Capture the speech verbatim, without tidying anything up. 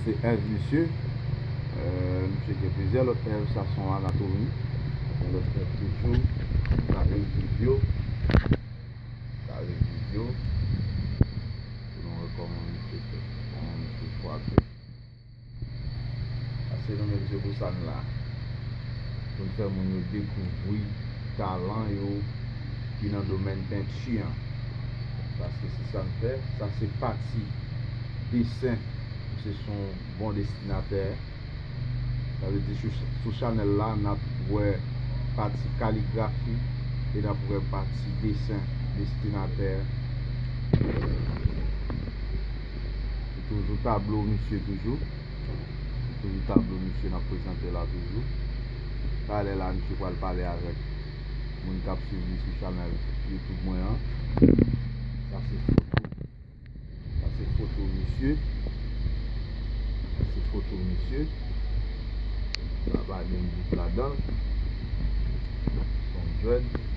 Se èv misye. Euh, misye gen plizyè lòt èv. Sa se yon anatomi. Yon lòt èv toujou. Sa èv vivyo. Sa èv vivyo. Pou nou wè kòman misye fè. Kòman misye frape. Paske nou menm se pou sa n la. Pou n fè moun yo dekouvri talan yo ki nan domèn penti an. Paske se sa n fè. Sa se pati desen. Misye se yon bon desinatè. Sa vle di sou, sou chanèl la, n ap wè pati kaligrafi e n ap wè pati desen desinatè. Se toujou tablo misye toujou. Se toujou tablo misye n ap prezante la toujou. Talè la, misye pral pale avèk moun k ap swiv li sou chanèl YouTube mwen an. Sa se foto. Sa se foto misye. Sa se foto misye. Sa pa gen bout ladan l. Se yon dread.